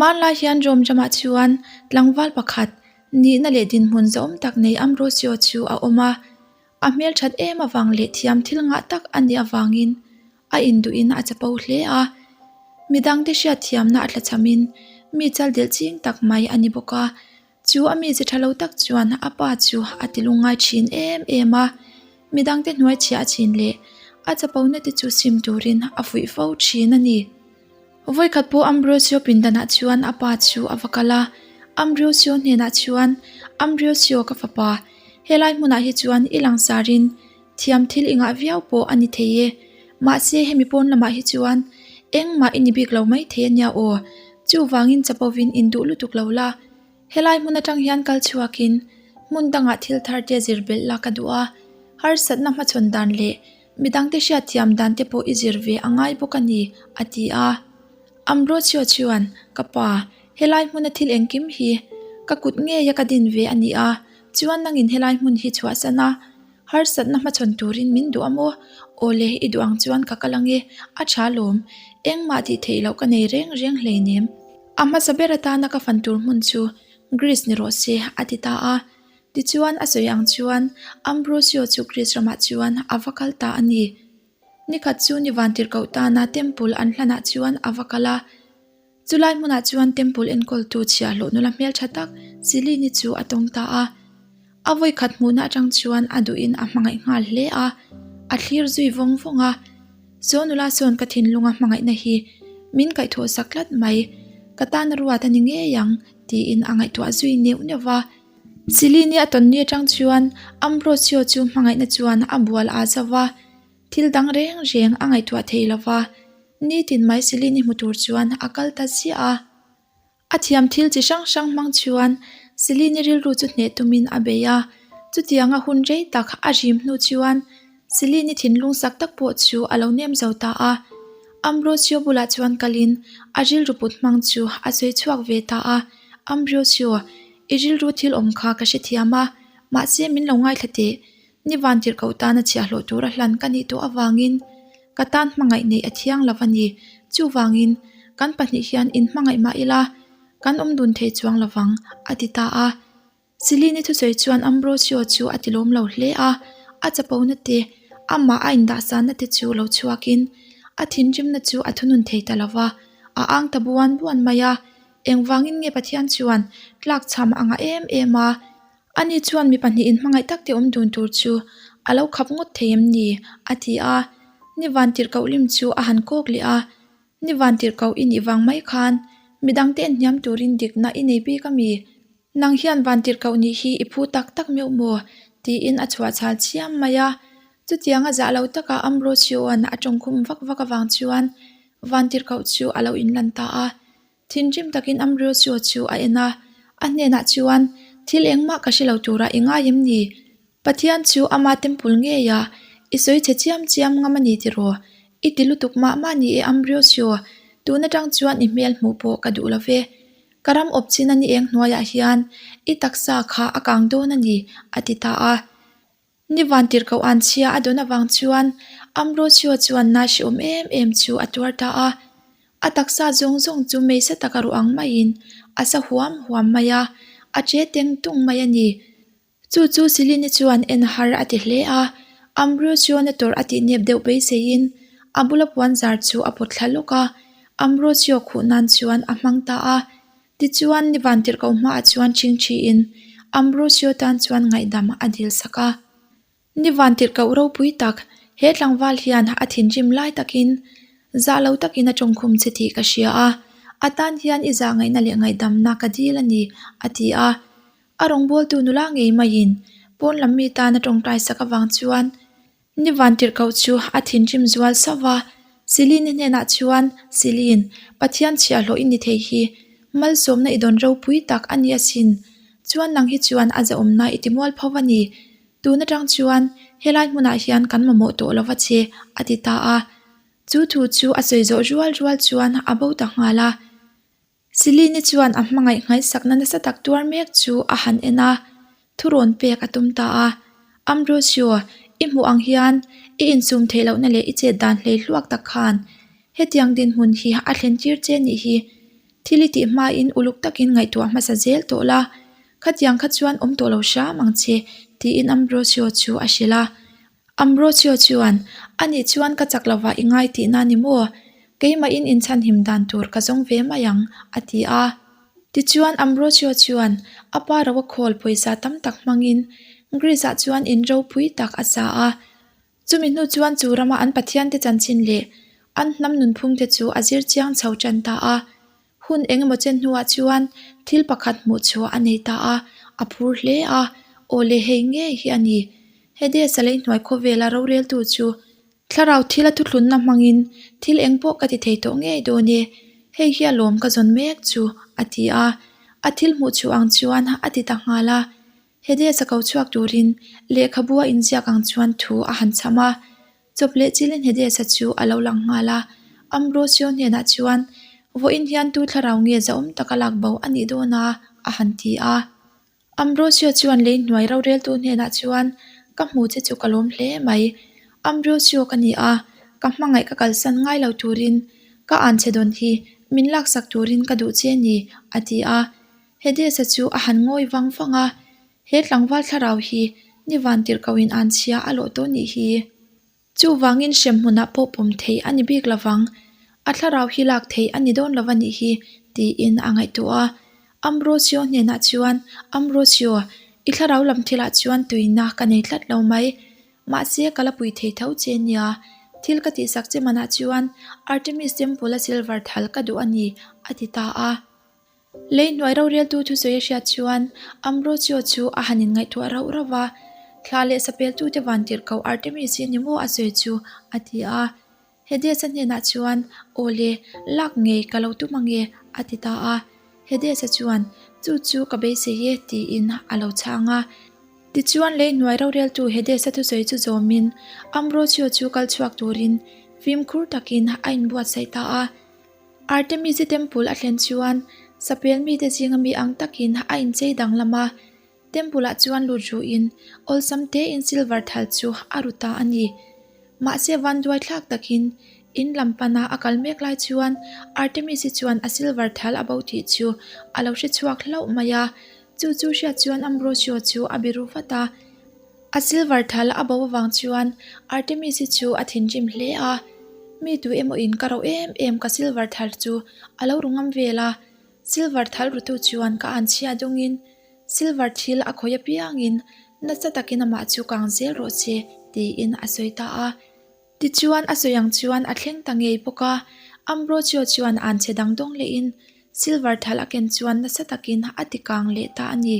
Hmanlai hian Rome ramah chuan tlangval pakhat nihna leh dinhmun zahawm tak nei Ambrosio chu a awm a. A hmelthat em avang leh thiam thil ngah tak a nih avangin a induhin a chapo hle a. Midangte hriatthiamna a tlachhamin mi chaldelh ching tak mai a ni bawk a. Chu a mize tha lo tak chuan a pa chu a ti lungngai thin em em a, midangte hnuai chhiah a chin leh a chapona te chu sim turin a fuih fo thin a ni. Vawikhat pawh Ambrosio pindanah chuan a pa chu a va kal a, Ambrosio hnenah chuan, Ambrosio ka fapa, helai hmunah hi chuan i langsarin thiam thil i ngah viau pawh a ni thei e, mahse hemi pawn lamah hi chuan engmah i ni bik lo mai thei a nia aw, chuvangin chapovin induh lutuk lo la, helai hmun atang hian kal chhuakin hmun dangah thil thar te zir belh la ka duh a, harsatna hmachhawn dan leh midangte hriatthiam dan te pawh i zir ve a ngai bawk a ni, a ti a. Ambrosio chuan, Ka pa, helai hmuna thil engkim hi ka kut ngeia ka din ve a ni a, chuan nangin helai hmun hi chhuahsan a, Harsatna hmachhawn turin min duh a maw? Awle, i duh ang chuan ka kal ange, a tha lawm. Engmah tih theih loh ka nei reng reng hleinem. A hmasa ber atana ka fan tur hmun chu Greece ni rawh se, a ti ta a. Tichuan, a sawi ang chuan Ambrosio chu Greece ramah chuan a va kal ta a ni. Nikhat chu ni vantirhkoh tana temple an hlanah chuan a va kal a. Chulai hmunah chuan temple enkawltu chhiahhlawh nula hmeltha tak Silini chu a tawng ta a. A vawikhat hmuhna atang chuan a duhin a hmangaih nghal hle a, a thlir zui vawng vawng a. Saw nula sawn ka thinlunga hmangaihna hi min kaihthawh sak tlat mai, ka tan a ruat a ni ngei ang tiin a ngaihtuah zui neuh neuh va. Silini a tawn ni atang chuan Ambrosio chu hmangaihna chuan a bual a zo va, thil dang reng reng a ngaihtuah thei lo va. Nitin mai Silini hmu tur chuan a kal ta ziah a. A thiam thil chi hrang hrang hmang chuan Silini rilru chu hneh tumin a bei a. Chutianga hun rei tak a rim hnu chuan Silini thinlung sak tak pawh chu a lo nem zo ta a. Ambrosio bulah chuan kalin a rilru put hmang chu a sawi chhuak ve ta a. Ambrosio, i rilru thil awm kha ka hrethiam a, mahse min lo ngaithla teh. Ni vantirhkoh tana chhiahhlawh tura hlan ka nih tawh avangin ka tan hmangaih neih a thiang lo a ni. Chuvangin, kan pahnih hian inhmangaih mah ila, kan awm dun thei chuang lo vang, a ti ta a. Silini thusawi chuan Ambrosio chu a tilawm lo hle a, a chapona te, amah a indahsanna te chu lo chhuakin a thinrimna chu a thunun thei ta lo va, a ang ta buan buan mai a. Engvangin nge Pathian chuan tlakchham a ngah em em a? Ani chuan mi pahnih inhmangaih tak te awm dun tur chu a lo khap ngawt thei em ni? a ti a. Ni van tirhkoh lim chu a han kawk leh a. Ni van tirhkoh i nih vang mai khan midangte en hniam turin dikna i nei bik a mi? Nang hian van tirhkoh nih hi i phu tak tak meuh maw? tiin a chhuah chhal chiam mai a. Chutianga zah lo taka Ambrosio-a'n a tawngkhum vak vak avang chuan van tirhkoh chu a lo inlan ta a. Thinrim takin Ambrosio chu a en a, a hnenah chuan, Thil engmah ka hre lo turah i ngai em ni? Pathian chu ama temple ngei a, i sawi chhe chiam chiam ngam a ni tiraw? I ti lutuk mah mah ni e Ambrosio, tun atang chuan i hmel hmuh pawh ka duh lo ve. Ka ram awp chin a ni eng hnuaiah hian i taksa kha a kang dawn a ni, a ti ta a. Ni vantirhkoh an chhia a dawn avang chuan Ambrosio chuan na hreawm em em chu a tuar ta a. A taksa zawng zawng chu meisa taka ruh ang maiin a sa huam huam mai a, a che teng tung mai a ni. Chu chu Silini chuan en har a ti hle a, Ambrosio na tawrh a tih nep deuh beiseiin a bula puan zar chu a pawt thla lawk a, Ambrosio khuh nan chuan a hmang ta a. Tichuan, ni vantirhkoh hmaah chuan ṭhingṭhiin Ambrosio tan chuan ngaihdam a dil sak a. Ni vantirhkoh ropui tak, he tlangval hian a thinrim lai takin zah lo takin a tawngkhum che tih ka hria a, a tan hian i zah ngaihna leh ngaihdamna ka dil a ni, a ti a. A rawngbawltu nula ngei maiin pawn lam mi tan a tawngtai sak avang chuan Ni vantirhkoh chu a thinrim zual sauh va, Silini hnenah chuan, Silin, Pathian chhiahhlawh i ni thei hi, malsawmna i dawn ropui tak a ni asin. Chuan nang hi chuan a zahawmna i ti mual pho a ni. Tun atang chuan helai hmunah hian kan mamawh tawh lo va che, a ti ta a. Chu thu chu a sawi zawh rual rual chuan a bo ta nghal a. Silini chuan a hmangaih nghaisakna nasa tak tuar mek chu a han en a, thurawn pek a tum ta a. Ambrosio, i hmuh ang hian i insum theih lohna leh i chet dan hlei hluak tak khan hetiang dinhmun hi a thlen tir che nih hi. Thil i tih hmain uluk takin ngaihtuah hmasa zel tawh la, khatiang kha chuan awm tawh lo hram ang che, tiin Ambrosio chu a hrilh a. Ambrosio chuan, Anih chuan ka chak lovah i ngai tihna ni maw? Keimahin inchhanhim dan tur ka zawng ve mai ang, a ti a. Tichuan Ambrosio chuan a pa ro a khawl pawisa tam tak hmangin Greece-ah chuan in ropui tak a sa a. Chumi hnu chuan chu rama an pathiante chanchin leh an hnam nunphungte chu a zir chiang chho tan ta a. Hun eng emaw chen hnuah chuan thil pakhat hmuh chhuah a nei ta a, a phur hle a, Aw le hei ngei hi a ni. Hades-a lei hnuai khawvela roreltu chu thlarau thila thuthlunna hmangin thil eng pawh ka ti thei tawh ngei dawn e, hei hi a lawm ka zawn mek chu, a ti a. A thil hmuh chhuah ang chuan a ti ta nghal a. Hades-a ko chhuak turin lehkhabu a inziak ang chuan thu a han chham a. Chawp leh chilin Hades-a chu a lo lang nghal a, Ambrosio hnenah chuan, Vawiin hian tu thlarau nge zahawm taka lak bo a nih dawn a? a han ti a. Ambrosio chuan lei hnuai roreltu hnenah chuan, Ka hmu che chu ka lawm hle mai. Ambrosio ka ni a, ka hmangaih ka kalsan ngai lo turin ka anchhe dawn hi min laksak turin ka duh che ni, a ti a. Hades-a chu a han ngawi vang vang a, He tlangval thlarau hi ni van tirh ko in an chhia a lawh tawh nih hi. Chuvangin hrem hmunah pawh pawm theih a ni bik lovang. A thlarau hi lak theih a ni dawn lo a nih hi, tiin a ngaihtuah a. Ambrosio hnenah chuan, Ambrosio, i thlarau lam thilah chuan tuina ka nei tlat lo mai. Mahse, ka la pui thei tho che nia. Thil ka tihsak che manah chuan Artemis Temple-a silver thal ka duh a ni, a ti ta a. Lei hnuai roreltu thusawi a hriat chuan Ambrosio chu a han inngaihtuah rauh rauh va, Thla leh sapeltute van tirh ko Artemis hi ni maw a sawi chu? a ti a. Hades-a hnenah chuan, Aw le, lak ngei ka lo tum ange, a ti ta a. Hades-a chuan, Chu chu ka beisei e, tiin a lo chhang a. Tichuan lei hnuai roreltu Hades-a thusawi chu zawmin Ambrosio chu kal chhuak turin fimkhur takin a inbuatsaih ta a. Artemis-i temple a thlen chuan sapel mite zinga mi ang takin a inchei danglam a, temple-ah chuan lut ruhin awlsam tein silver thal chu a ru ta a ni. Mahse vanduai thlak takin in lam pana a kal mek lai chuan Artemis-i chuan a silver thal a bo tih chu a lo hre chhuak hlauh mai a, chu chu hriat chuan Ambrosio chu a biru vat a. A silver thal a bo avang chuan Artemis-i chu a thinrim hle a, Mi tu emaw in ka rauh em em ka silver thal chu a lo ru ngam vel a, silver thal rutu chuan ka an chhia dawngin silver thil a khawi apiangin nasa takin amah chu kang zel rawh se tiin a sawi ta a. Tichuan a sawi ang chuan a thleng ta ngei bawk a, Ambrosio chuan an chhe dang dawng lehin silver thal a ken chuan nasa takin a ti kang leh ta a ni.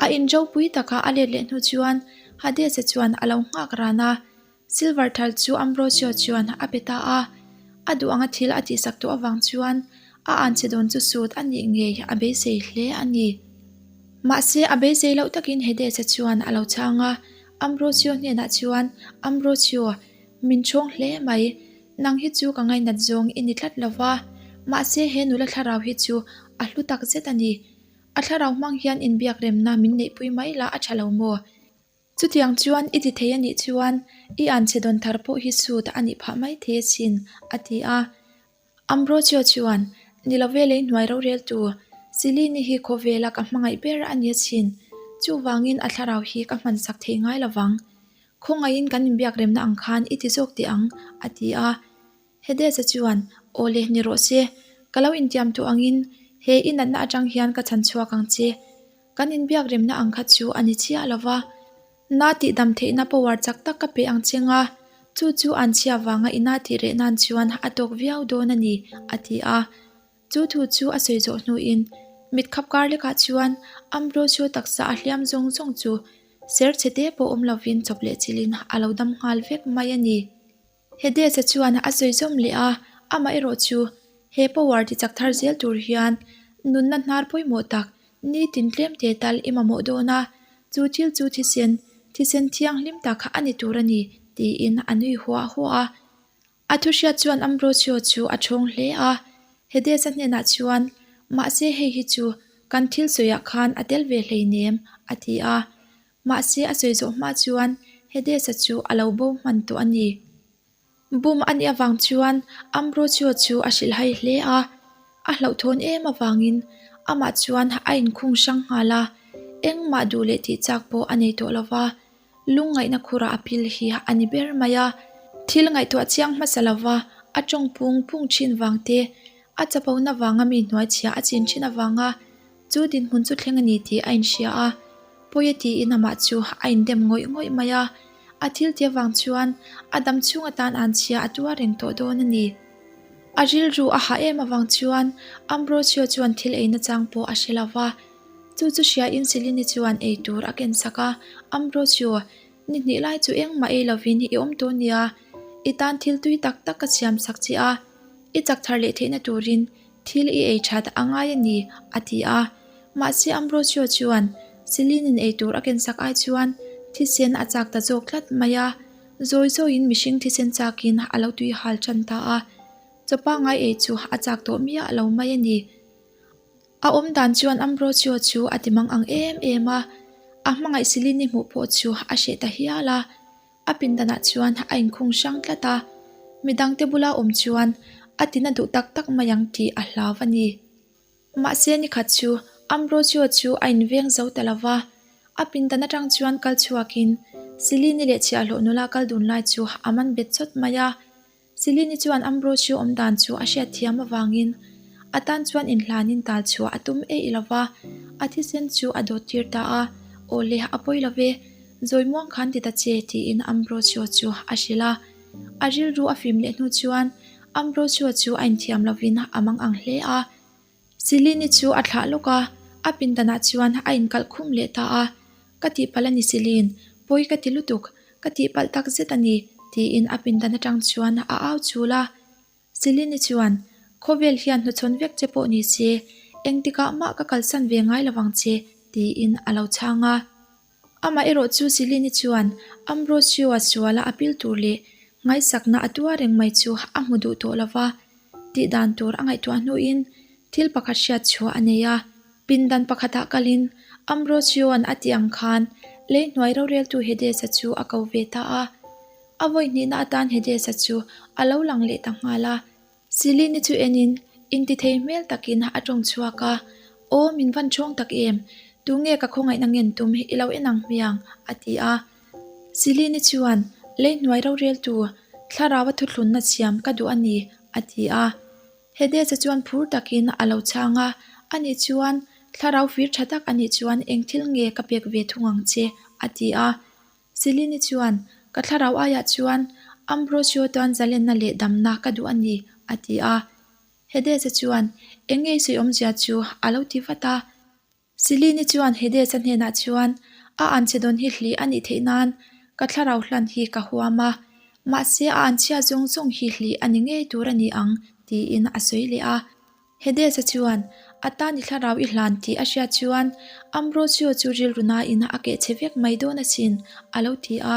A inropui taka a let leh hnu chuan Hades-a chuan a lo nghak ran a, silver thal chu Ambrosio chuan a pe ta a. A duh anga thil a tihsak tawh avang chuan a anchhe dawn chu sut a nih ngei a beisei hle a ni. Mahse, a beisei loh takin Hades-a chuan a lo chhang a, Ambrosio hnenah chuan, Ambrosio, min chhawng hle mai. Nang hi chu ka ngainat zawng i ni tlat lo va, mahse he nula thlarau hi chu a hlu tak zet a ni. A thlarau hmang hian inbiak remna min neihpui mai la a tha lo maw? Chutiang chuan i ti thei a nih chuan i anchhe dawn thar pawh hi sut a nih phah mai thei asin, a ti a. Ambrosio chuan, Ni lo ve lei hnuai roreltu, Silini hi khawvela ka hmangaih ber a ni asin, chuvangin a thlarau hi ka hmansak thei ngai lo vang. Khawngaihin kan inbiak remna ang khan i ti zawk teh ang, a ti a. Hades-a chuan, Aw le, ni rawh se. Ka lo intiam tawh angin he i natna atang hian ka chhan chhuak ang che. Kan inbiak remna ang kha chu a ni chiah lo va. Na tihdam theihna power chak tak ka pe ang che nga, chu chu an chhia vanga i na tih reh nan chuan a tawk viau dawn a ni, a ti a. Chu thu chu a sawi zawh hnuin mit khap kar lekah chuan Ambrosio taksa a hliam zawng zawng chu ser chhe te pawh awm lovin chawp leh chilhin a lo dam nghal vek mai a ni. Hades-a chuan a sawi zawm leh a, amaherawh chu he power ti chak thar zel tur hian nunna hnar pawimawh tak nitin tlem te tal i mamawh dawn a, chu thil chu thisen, thisen thianghlim tak a ni tur a ni, tiin a nui huah huah a. A thuhriat chuan Ambrosio chu a thawng hle a, Hades-a hnenah chuan, Mahse hei hi chu kan thil sawiah khan a tel ve hleinem, a ti a. Mahse a sawi zawh hma chuan Hades-a chu a lo bo hman tawh a ni. Bum a nih avang chuan Ambrosio chu a hrilhhai hle a. A hlauhthawn em avangin amah chuan a inkhung hrang nghal a, engmah duh leh tih chak pawh a nei tawh lo va, lungngaihna khurah a pil hi a ni ber mai a. Thil ngaihtuah chiang hmasa lo va, a tawng pung pung thin vang te, a chapona vanga mi hnuaichhia a chin thin avanga chu dinhmun chu thleng a ni tih a inhria a, pawi a tiin amah chu a indem ngawih ngawih mai a, a thil ti avang chuan a dam chhung atan anchhia a tuar reng tawh dawn a ni. A rilru a hah em avang chuan Ambrosio chuan thil ei nachang pawh a hre lo va, chu chu hriain Selene chuan ei tur a ken sak a, Ambrosio, ni hnih lai chu engmah ei lovin i awm tawh nia, i tan thil tui tak tak ka siam sak che a, i chak thar leh theihna turin thil i ei that a ngai a ni, a ti a. Mahse Ambrosio chuan Selene-in ei tur a ken sak ai chuan thisen a chak ta zawk tlat mai a. Zawi zawiin mihring thisen chakin a lo tui hal tan ta a, chaw pangngai ei chu a chak tawh miah lo mai a ni. A awm dan chuan Ambrosio chu a ti mang ang em em a, a hmangaih Selene hmuh pawh chu a hreh ta hial a. A pindanah chuan a inkhung hrang tlat a, midangte bula awm chuan a tina duh tak tak mai ang tih a hlau a ni. Mahse nikhat chu Ambrosio chu a inveng zo ta lo va, a pindan atang chuan kal chhuakin Selene leh chhiahhlawh nula kal dun lai chu a man bet chawt mai a. Selene chuan Ambrosio awm dan chu a hriatthiam avangin a tan chuan inhlanin tal chhuah a tum eih lo va, a thisen chu a dawt tir ta a, Aw le, a pawi lo ve, zawi muang khan ti ta che tiin Ambrosio chu a hrilh a. A rilru a fim leh hnu chuan Ambrosio chu a inthiam lovin a mang ang hle a. Silini chu a thlah lawk a, a pindanah chuan a inkalh khum leh ta a. Ka tihpalh a ni Silin, pawi ka ti lutuk, ka tihpalh tak zet a ni, tiin a pindan atang chuan a au chul a. Silini chuan, Khawvel hian hnuchhawn vek che pawh ni se, engtikah mah ka kalsan ve ngai lovang che, tiin a lo chhang a. Amah erawh chu Silini chuan Ambrosio-a suala a pil tur leh ngaihsakna a tuar reng mai chu a hmu duh tawh lo va, tih dan tur a ngaihtuah hnuin thil pakhat hriat chhuah a nei a. Pindan pakhatah kalin Ambrosio-a'n a tih ang khan lei hnuai roreltu Hades-a chu a ko ve ta a. A vawi hnihna atan Hades-a chu a lo lang leh ta nghal a. Silini chu enin intithei hmel takin a tawng chhuak a, Aw, min van ṭhawng tak em? Tunge ka khawngaihna ngen tum i lo en ang hmiang? a ti a. Silini chuan, Lei hnuai roreltu, thlarau a thuthlunna siam ka duh a ni, a ti a. Hedesa chuan phur takin a lo chhang a, Ani chuan, Thlarau fir ṭha tak a nih chuan eng thil nge ka pek ve thung ang che? a ti a. Silini chuan, Ka thlarau aiah chuan Ambrosio tan zalenna leh damna ka duh a ni, a ti a. Hades-a chuan, Eng nge i sawi awmzia chu? a lo ti vat a. Silini chuan Hades-a hnenah chuan, A anchhe dawn hi hlih a nih theih nan ka thlarau hlan hi ka huam a, mahse a anchhia zawng zawng hi hlih a ni ngei tur a ni ang, tiin a sawi leh a. Hades-a chuan a tan i thlarau i hlan tih a hriat chuan Ambrosio chu rilru nain a keh chhe vek mai dawn asin, a lo ti a.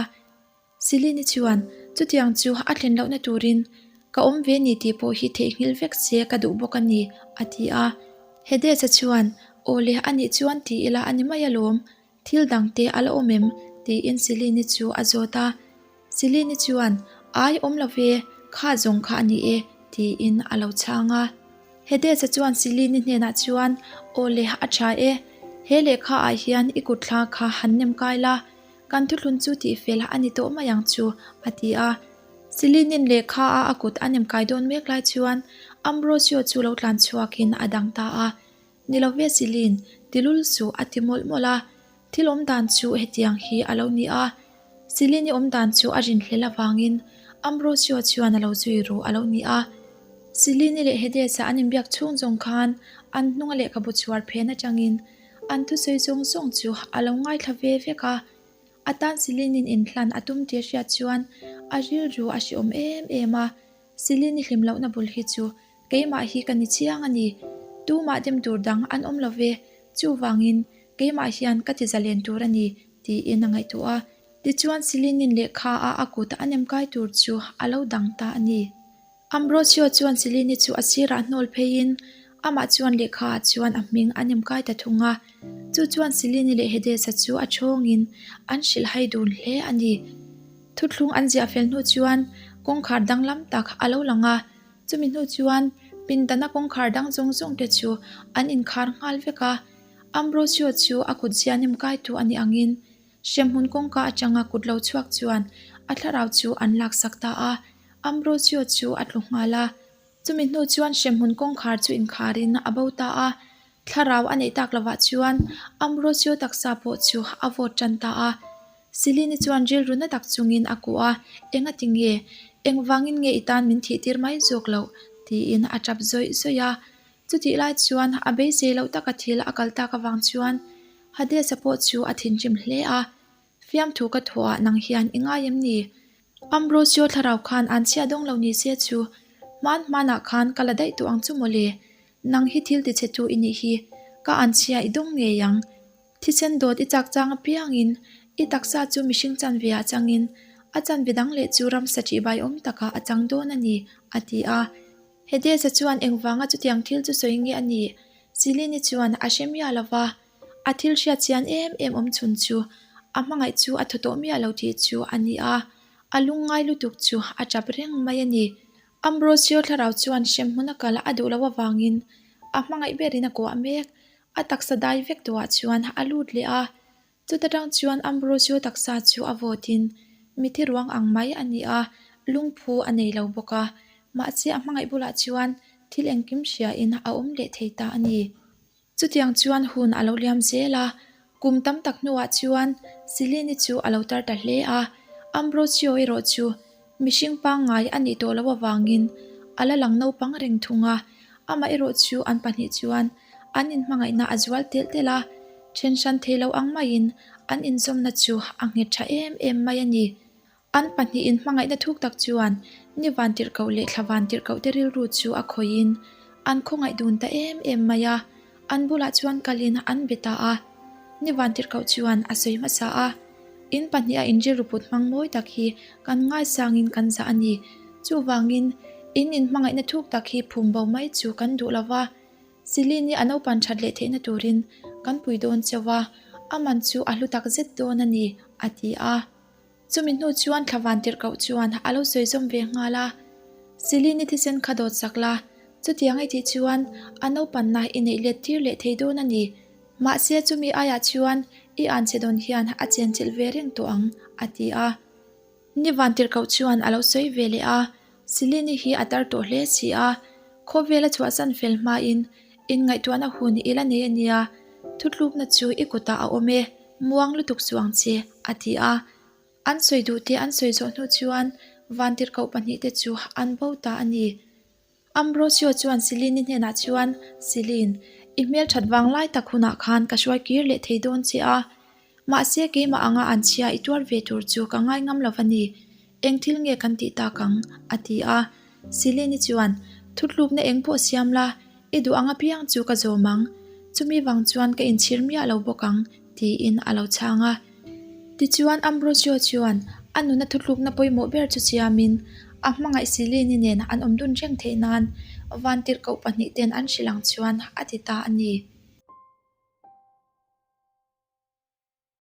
Silini chuan, Chutiang chu a thlen lohna turin ka awm ve ni tih pawh hi theihnghilh vek se ka duh bawk a ni, a ti a. Hades-a chuan, Aw le, a nih chuan ti ila a ni mai alawm, Thil dang te a la awm em? tiin Silini chu a zawt a. Silini chuan, Ai, awm lo ve, kha zawng kha a ni e, tiin a lo chhang a. Hedesa chuan Silini hnenah chuan, Aw le, a tha e. He lehkha ah hian i kut thla kha han nem kai la, kan thuthlun chu tihfel a ni tawh mai ang chu, a ti a. Silinin lehkha a a kut a nem kai dawn mek lai chuan Ambrosio chu lo tlan chhuakin a dang ta a. Ni lo ve Silin, ti lul suh a ti mawlh mawlh a, thil awm dan chu hetiang hi a lo ni a. Silin-i awm dan chu a rinhlel avangin Ambrosio chuan a lo zui ru a lo ni a. Silin-i leh Hades-a an inbiak chhung zawng khan an hnunga lehkhabu chhuar phen atangin an thusawi zawng zawng chu a lo ngaithla ve vek a. A tan Silin-in inhlan a tum tih a hriat chuan a rilru a hreawm em em a. Silin-i hlim lohna bul hi chu Keimah hi ka ni chiang a ni. Tumah dem tur dang an awm lo ve. Chuvangin, keimah hian ka ti zalen tur a ni, tiin a ngaihtuah a. Tichuan Silinin lehkha a a kut a nem kai tur chu a lo dang ta a ni. Ambrosio chuan Silini chu a sirah hnawl pheiin amah chuan lehkha ah chuan a hming a nem kai ta thung a. Chu chuan Silini leh Hedesa chu a thawngin an hrilhhai dun hle a ni. Thuthlung an ziah fel hnu chuan kawngkhar danglam tak a lo lang a. Chumi hnu chuan. Pindana kawngkhar dang zawng zawng te chu an inkhar nghal vek a. Ambrosio chu a kut zia nem kaitu a nih angin hremhmun kawngka atanga kut lo chhuak chuan a thlarau chu an laksak ta a. Ambrosio chu a tlu nghal a. Chumi hnu chuan hremhmun kawngkhar chu inkharin a bo ta a. Thlarau a neih tak lovah chuan Ambrosio taksa pawh chu a vawt tan ta a. Silini chuan rilru na tak chungin a kuh a, Engati nge? Engvangin nge i tan min thih tir mai zawk loh? tiin a tap zawih zawih a. Chutih lai chuan a beisei loh taka thil a kal tak avang chuan Hades-a pawh chu a thinrim hle a. Fiamthu ka thawhah nang hian i ngai em ni? Ambrosio thlarau khan an chhiah dawng lo ni se chu hman hmanah khan ka la daih tawh ang chu mawle. Nang hi thil tichhe tu i nih hi, ka an chhia i dawng ngei ang. Thisen dawt i chak chang apiangin i taksa chu mihring chanve ah changin a chanve dang leh chu ramsa ṭihbai awm takah a chang dawn a ni, a ti a. Hedesa chuan engvanga chutiang thil chu sawi nge a nih? Silini chuan a hre miah lo va, a thil hriat chian em em awm chhun chu a hmangaih chu a thaw tawh miah lo tih chu a ni a, a lungngai lutuk chu a ṭap reng mai a ni. Ambrosio thlarau chuan hremhmun a kal a duh loh avangin a hmangaih berin a kuah mek. A taksa dai vek tawhah chuan a lut leh a, chuta tang chuan Ambrosio taksa chu a vawtin mithi ruang ang mai a ni a, lungphu a nei lo bawk a. Mahse a hmangaih bulah chuan thil engkim hriain a awm leh thei ta a ni. Chutiang chuan hun a lo liam zel a, kum tam tak hnuah chuan Silini chu a lo tar ta hle a, Ambrosio erawh chu mihring pangngai a nih tawh loh avangin a la lang naupang reng thung a, amah erawh chu an pahnih chuan an inhmangaihna a zual telh telh a, then hran thei lo ang maiin an inzawmna chu a nghet tha em em mai a ni. An pahnihin hmangaihna thuk tak chuan ni vantirhkoh leh thla vantirhkoh te rilru chu a khawihin an khawngaih dun ta em em mai a, an bulah chuan kalin an be ta a. Ni vantirhkoh chuan a sawi hmasa a, In pahniha in rilru put hmang mawi tak hi kan ngaisangin kan zah a ni. Chuvangin, in inhmangaihna thuk tak hi phum bo mai chu kan duh lo va. Silini a naupan that leh theihna turin kan pui dawn cheu a, a man chu a hlu tak zet dawn a ni, a ti a. Chumi hnu chuan Thlavan tirhkoh chuan a lo sawi zawm ve nghal a, Silini thisen kha dawt sak la, chutiang i tih chuan a naupanna i neih let tir leh thei dawn a ni. Mahse chumi aiah chuan i anchhe dawn hian a chenchilh ve reng tawh ang, a ti a. Nivan tirhkoh chuan a lo sawi ve leh a, Silini hi a tar tawh hle si a, khawvel a chhuahsan fel hmain inngaihtuahna hun i la nei a nia, thutlukna chu i kutah a awm e. Muang lutuk chu ang che, a ti a. An sawi duh te an sawi zawh hnu chuan vantirhkoh pahnihte chu an bo ta a ni. Ambrosio chuan Silini hnenah chuan, Silin, i hmelthat vang lai tak hunah khan ka hruai kir leh thei dawn che a. Mahse keimah anga an chhia i tuar ve tur chu ka ngai ngam lo va ni. Eng thil nge kan tih tak ang? a ti a. Silini chuan, Thutlukna eng pawh siam la, I duh ang apiang chu ka zawm ang, chumi vang chuan ka inchhir miah lo bawk ang, tiin a lo chhang a. Tichuan Ambrosio chuan a nuna thutlukna pawimawh ber chu siamin a hmangaih Silini nen an awm dun reng theih nan Vantirhkoh pahnihten an hrilh ang chuan a ti ta a ni.